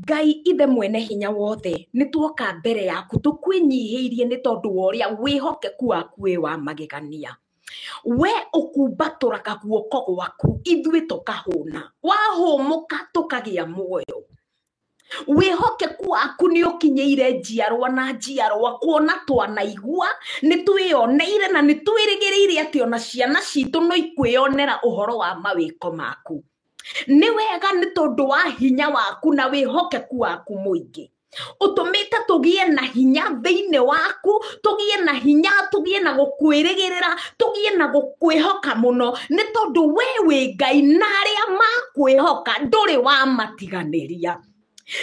Ngai ithe mwene hinya wothe, nĩ tuoka mbere yaku tũkwĩnyihĩirie nĩ tondũ wa ũrĩa wĩhokeku waku wĩ wa magegania. We ũkumbatũraga guoko gwaku ithuĩ tũkahũna, wahũmũka tũkagĩa muoyo. Wĩhokeku waku nĩ ũkinyĩire njiarwa na njiarwa, kuona twanaigua nĩ twĩyoneire na nĩ twĩrĩgĩrĩire atĩ ona ciana citũ no ikwĩyonera ũhoro wa mawĩko maku. Nĩ wega nĩ tondũ wa hinya waku na wĩhokeku waku mũingĩ. Ũtũmĩte tũgĩe na hinya thĩinĩ waku, tũgĩe na hinya, tũgĩe na gũkwĩrĩgĩrĩra, tũgĩe na gũkwĩhoka mũno, nĩ tondũ we wĩ Ngai na arĩa makwĩhoka ndũrĩ wamatiganĩria.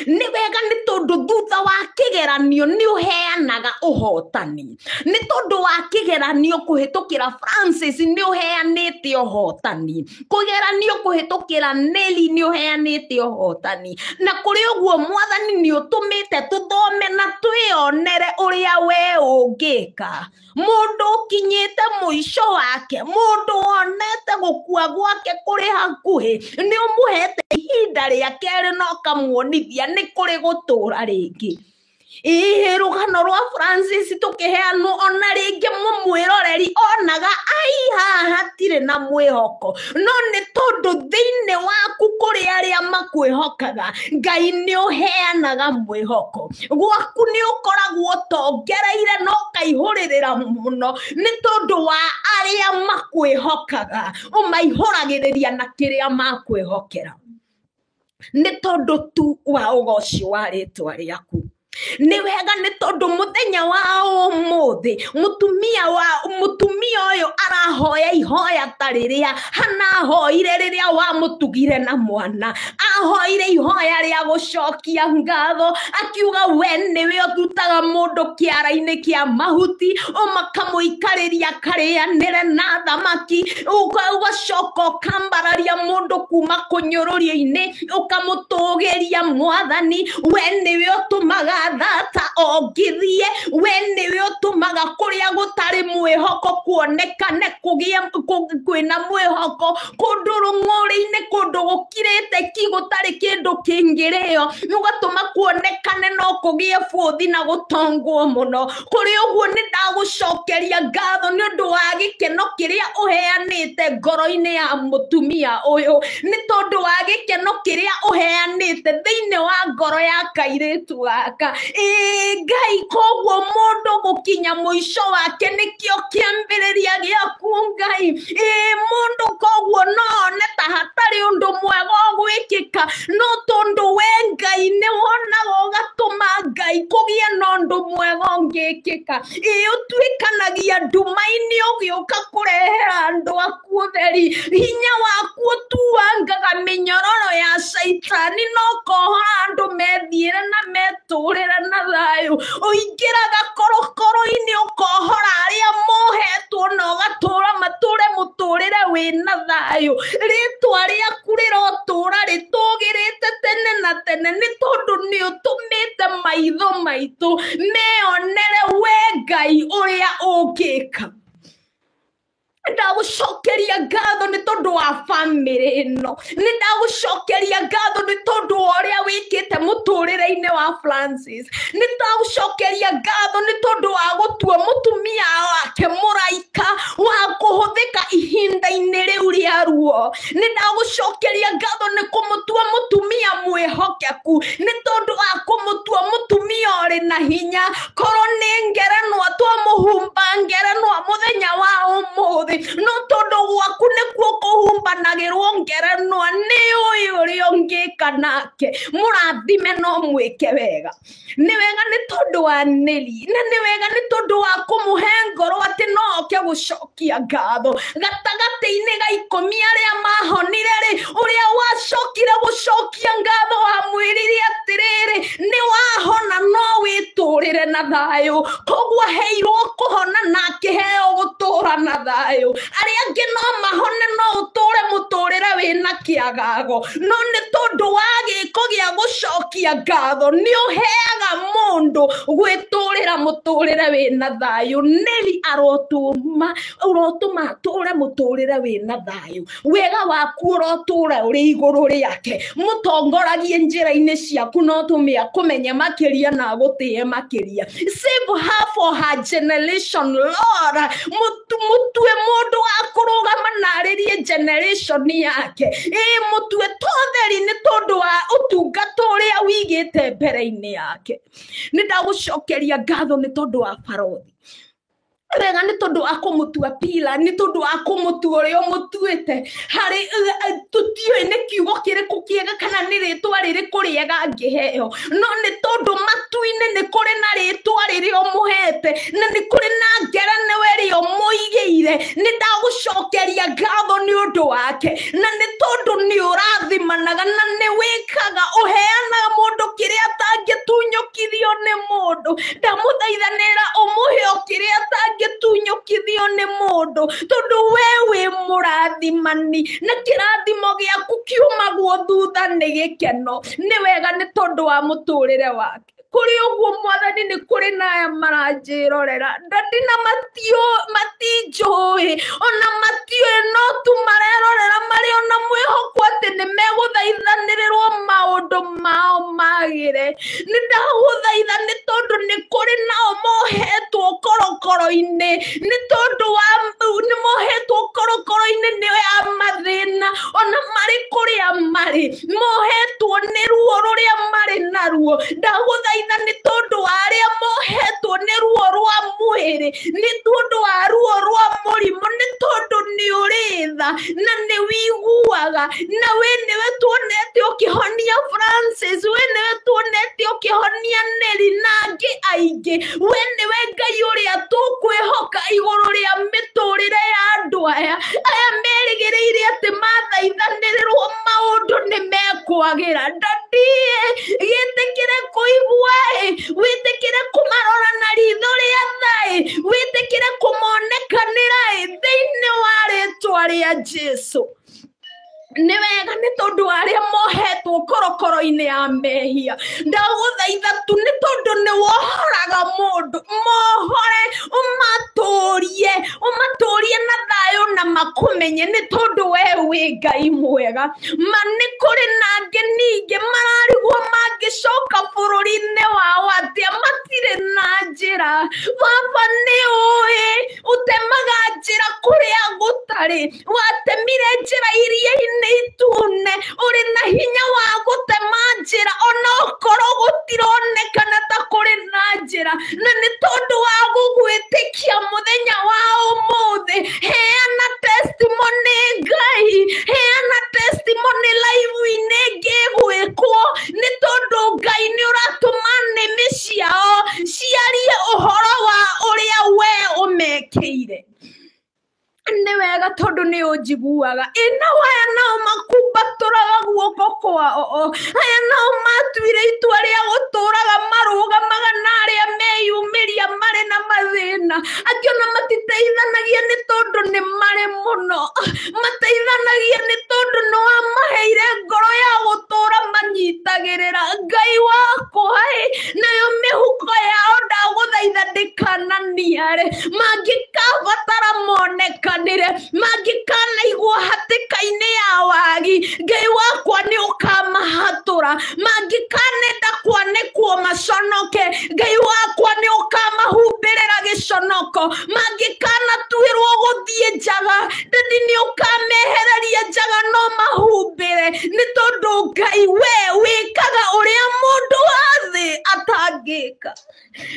Nĩ wega nĩ tondũ thutha wa kĩgeranio nĩ ũheanaga ũhotani. Nĩ tondũ wa kĩgeranio kũhĩtũkĩra Francis nĩ ũheanĩte ũhotani. Kũgeranio kũhĩtũkĩra Nelly nĩ ũheanĩte ũhotani. Na kũrĩ ũguo Mwathani nĩ ũtũmĩte tũthome na twĩonere ũrĩa we ũngĩka. Mũndũ ũkinyĩte mũico wake, mũndũ wonete gũkua gwake kũrĩ hakuhĩ, nĩ ũmũhete ihinda rĩa kerĩ na ũkamuonithia nĩ kũrĩ gũtũũra rĩngĩ. Ĩĩ rũgano rwa Francis tũkĩheanwo ona rĩngĩ mũmwĩroreri onaga ai haha hatirĩ na mwĩhoko, no nĩ tondũ thĩinĩ waku kũrĩ arĩa makwĩhokaga Ngai nĩ ũheanaga mwĩhoko. Gwaku nĩ ũkoragwo ũtongereire na ũkaihũrĩrĩra mũno nĩ tondũ wa arĩa makwĩhokaga, ũmaihũragĩrĩria na kĩrĩa makwĩhokera nĩ tondũ tu wa ũgoci wa rĩtwa rĩaku. Nĩ wega nĩ tondũ mũthenya wa ũmũthĩ mũtumia ũyũ arahoya ihoya ta rĩrĩa hanahoire rĩrĩa wamũtugire na mwana. Ahoire ihoya rĩa gũcokia ngatho akiuga we nĩwe ũrutaga mũndũ kĩara-inĩ kĩa mahuti ũmakamũikarĩria akarĩanĩre na thamaki, ũgacoka ũkambararia mũndũ kuma kũnyũrũrio-inĩ ũkamũtũgĩria Mwathani. We nĩwe ũtũmaga thata ongithie, we nĩwe ũtũmaga kũrĩa gũtarĩ mwĩhoko kuonekane kũgĩe kwĩna mwĩhoko, kũndũ rũng'ũrĩ-inĩ, kũndũ gũkirĩte ki gũtarĩ kĩndũ kĩngĩrĩo, ũgatũma kuonekane no kũgĩe bũthi na gũtongwo mũno. Kũrĩ ũguo nĩ ndagũcokeria ngatho nĩ ũndũ wa gĩkeno kĩrĩa ũheanĩte ngoro-inĩ ya mũtumia ũyũ, nĩ tondũ wa gĩkeno kĩrĩa ũheanĩte thĩinĩ wa ngoro ya kairĩtu gaka. Ĩĩ Ngai, koguo mũndũ gũkinya mũico wake nĩkĩo kĩambĩrĩria gĩaku Ngai. Ĩĩ mũndũ koguo no one ta hatarĩ ũndũ mwega ũgwĩkĩka, no tondũ we Ngai nĩ wonaga ũgatũma Ngai kũgĩe na ũndũ mwega ũngĩkĩka. Ĩĩ ũtuĩkanagia nduma-inĩ ũgĩũka kũrehera andũ aku ũtheri. Hinya waku ũtuangaga mĩnyororo ya caitani na ũkohora andũ methiĩre na metũrĩre na thayũ. Ũingĩraga korokoro-inĩ ũkohora arĩa mohetwo na ũgatũra matũre mũtũrĩre wĩna thayũ. Rĩtwa rĩaku rĩrotũra rĩtũgĩrĩte tene na tene nĩ tondũ nĩ ũtũmĩte maitho maitũ meyonere we Ngai ũrĩa ũngĩka. Ndagũcokeria ngatho nĩ tondũ wa bamĩrĩ ĩno, nĩ ndagũcokeria ngatho nĩ tondũ wa ũrĩa wĩkĩte mũtũrĩre-inĩ wa Francis, nĩ ndagũcokeria ngatho nĩ tondũ wa gũtua mũtumia wake mũraika wa kũhũthĩka ihinda-inĩ rĩu rĩa ruo, nĩ ndagũcokeria ngatho nĩ kũmũtua mũtumia mwĩhokeku, nĩ tondũ wa kũmũtua mũtumia ũrĩ na hinya. Korwo nĩ ngerenwa twamũhumba ngerenwa mũthenya wa ũmũthĩ, no tondũ gwaku nĩkuo kũhumbanagĩrwo ngerenwa, nĩ ũĩ ũrĩa ũngĩka nake. Mũrathime no mwĩke wega. Nĩ wega nĩ tondũ wa Nelly, na nĩ wega nĩ tondũ wa kũmũhe ngoro atĩ no oke gũcokia ngatho. Gatagatĩ-inĩ ga ikũmi arĩa mahonire rĩ, ũrĩa wacokire gũcokia ngatho amwĩrire atĩrĩrĩ, nĩ wahona no wĩtũrĩre na thayũ. Koguo aheirwo kũhona na akĩheo gũtũra. ũgatũra na thayũ. Arĩa angĩ no mahone no ũtũre mũtũrĩre wĩna kĩagago, no nĩ tondũ wa gĩko gĩa gũcokia ngatho nĩ ũheaga mũndũ gwĩtũrĩra mũtũrĩre wĩna thayũ. Neli arotũma ũrotũma atũre mũtũrĩre wĩna thayũ. Wega waku ũrotũra ũrĩ igũrũ rĩake, mũtongoragie njĩra-inĩ ciaku no tũme akũmenye makĩria na agũtĩe makĩria. Save her for her generation, Lord. Mũtue mũndũ wa kũrũgama na arĩrie generation yake. Ĩ mũtue totheri nĩ tondũ wa ũtungata ũrĩa wĩigĩte mbere-inĩ yake. Nĩ ndagũcokeria ngatho nĩ tondũ wa barothi wega, nĩ tondũ wa kũmũtua pila, nĩ tondũ wa kũmũtua ũrĩa ũmũtuĩte harĩ tũtiũĩ nĩ kiugo kĩrĩkũ kĩega kana nĩ rĩtwa rĩrĩkũ rĩega angĩheo, no nĩ tondũ matu-inĩ nĩ kũrĩ na rĩtwa rĩrĩa ũmũhete na nĩ kũrĩ na ngerenwa ĩrĩa ũmũigĩire. Nĩ ndagũcokeria ngatho nĩ ũndũ wake, na nĩ tondũ nĩ ũrathimanaga na nĩ wĩkaga, ũheanaga mũndũ kĩrĩa atangĩtunyũkithio nĩ mũndũ. Ndamũthaithanĩra ũmũhe o kĩrĩa atangĩtunyũkithio nĩ mũndũ, tondũ we wĩ mũrathimani na kĩrathimo gĩaku kiumagwo thutha nĩ gĩkeno. Nĩ wega nĩ tondũ wa mũtũrĩre wake. Kũrĩ ũguo Mwathani nĩ kũrĩ na aya maranjĩrorera ndandi na matinjũĩ ona matiũĩ, no tu marerorera marĩ ona mwĩhoko atĩ nĩ megũthaithanĩrĩrwo maũndũ mao magĩre. Nĩ ndagũthaitha nĩ tondũ nĩ kũrĩ nao mohetwo korokoro-inĩ, nĩ tondũ wa nĩ mohetwo korokoro-inĩ nĩ ya mathĩna, ona marĩ kũrĩa marĩ mohetwo nĩ ruo rũrĩa marĩ naruo. Ndagũthaitha nĩ tondũ wa arĩa mohetwo nĩ ruo rwa mwĩrĩ, nĩ tondũ wa ruo rwa mũrimũ, nĩ tondũ nĩ ũrĩ tha na nĩ wiguaga, na we nĩwe tuonete ũkĩhonia Francis, we nĩwe tuonete ũkĩhonia Neli na angĩ aingĩ. We nĩwe Ngai ũrĩa tũkwĩhoka igũrũ rĩa mĩtũrĩre ya andũ aya aya merĩgĩrĩire atĩ mathaithanĩrĩrwo maũndũ nĩ mekwagĩra. Ndandie gĩtĩkĩre kũigua ĩ, wĩtĩkĩre kũmarora na ritho rĩa tha ĩ, wĩtĩkĩre kũmonekanĩra ĩ, thĩinĩ wa rĩtwa rĩa Jesũ. Nĩ wega nĩ tondũ wa arĩa mohetwo korokoro-inĩ ya mehia. Ndagũthaitha tu nĩ tondũ nĩ wohoraga mũndũ, mohore ũmatũrie, ũmatũrie na thayũ na makũmenye nĩ tondũ we wĩ Ngai mwega. Ma nĩ kũrĩ na angĩ ningĩ mararigwo mangĩcoka bũrũri-inĩ wao atĩa, matirĩ na njĩra. Baba nĩ ũĩ ũtemaga njĩra kũrĩa gũtarĩ, watemire njĩra iria-inĩ itune, ũrĩ na hinya wa gũtema njĩra ona okorwo gũtironekana ta kũrĩ na njĩra, na nĩ tondũ wa gũgwĩtĩkia mũthenya wa ũmũthĩ. Heana testimony Ngai, heana testimony live-inĩ ĩngĩgwĩkwo, nĩ tondũ Ngai nĩ ũratũma nĩmĩ ciao ciarie ũhoro wa ũrĩa we ũmekĩire. Nĩ wega tondũ nĩ ũnjiguaga. Ĩnao aya nao makumbatũraga guoko kwao, aya nao matuire itua rĩa gũtũraga marũgamaga na arĩa meyumĩria marĩ na mathĩna, angĩ ona matiteithanagia nĩ tondũ nĩ marĩ mũno, mateithanagia nĩ tondũ nĩ wamaheire ngoro ya gũtũra manyitagĩrĩra. Ngai wakwa ĩ, nayo mĩhuko yao ndagũthaitha ndĩkananiare, mangĩkabatara monekanĩre, mangĩkanaigwo hatĩka-inĩ ya wagi, Ngai wakwa nĩ ũkamahatũra, mangĩkanenda kwanĩkwo maconoke, Ngai wakwa nĩ ũkamahumbĩrĩra gĩconoko, mangĩkanatuĩrwo gũthiĩ njaga, ndadi nĩ ũkamehereria njaga no mahumbĩre, nĩ tondũ Ngai we wĩkaga ũrĩa mũndũ wa thĩ atangĩka.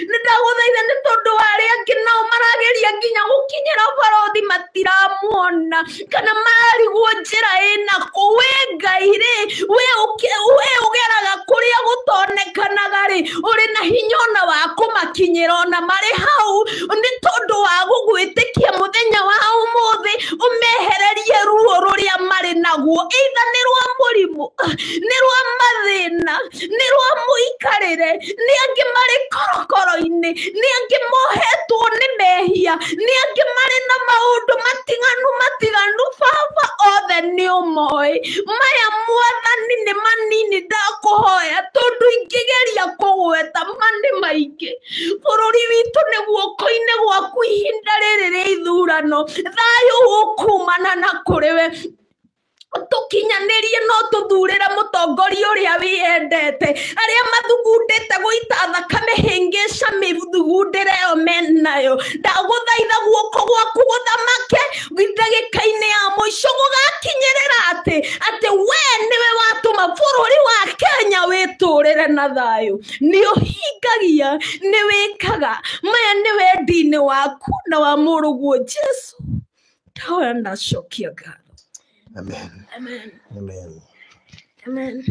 Nĩ ndagũthaitha nĩ tondũ wa arĩa angĩ nao marageria nginya gũkinyĩra barothi matiramuona, kana mararigwo njĩra ĩnakũ. We Ngai rĩ, we ũgeraga kũrĩa gũtonekanaga rĩ, ũrĩ na hinya ona wa kũmakinyĩra ona marĩ hau, nĩ tondũ wa gũgwĩtĩkia mũthenya wa ũmũthĩ, ũmehererie ruo rũrĩa marĩ naguo, either nĩ rwa mũrimũ, nĩ rwa mathĩna, nĩ rwa maikarĩre, nĩ angĩ marĩ korokoro-inĩ, nĩ angĩ mohetwo nĩ mehia, nĩ angĩ marĩ na maũndũ matiganu matiganu. Baba, othe nĩ ũmoĩ. Maya Mwathani nĩ manini ndakũhoya, tondũ ingĩgeria kũgweta ma nĩ maingĩ. Bũrũri witũ nĩ guoko-inĩ gwaku ihinda rĩrĩ rĩa ithurano. Thayũ ũkumana na kũrĩ we, tũkinyanĩrie no tũthurĩre mũtongoria ũrĩa wĩyendete. Arĩa mathugundĩte gũita thakame, hĩngĩca mĩthugundĩre ĩyo menayo. Ndagũthaitha guoko gwaku gũthamake ndagĩka-inĩ ya mũico, gũgakinyĩrĩra atĩ we nĩwe watũma bũrũri wa Kenya wĩtũrĩre na thayũ. Nĩ ũhingagia, nĩ wĩkaga. Maya nĩ wendi-inĩ waku na wa mũrũguo Jesu. Ndahoya ndacokia ngatho. Amen. Amen. Amen. Amen.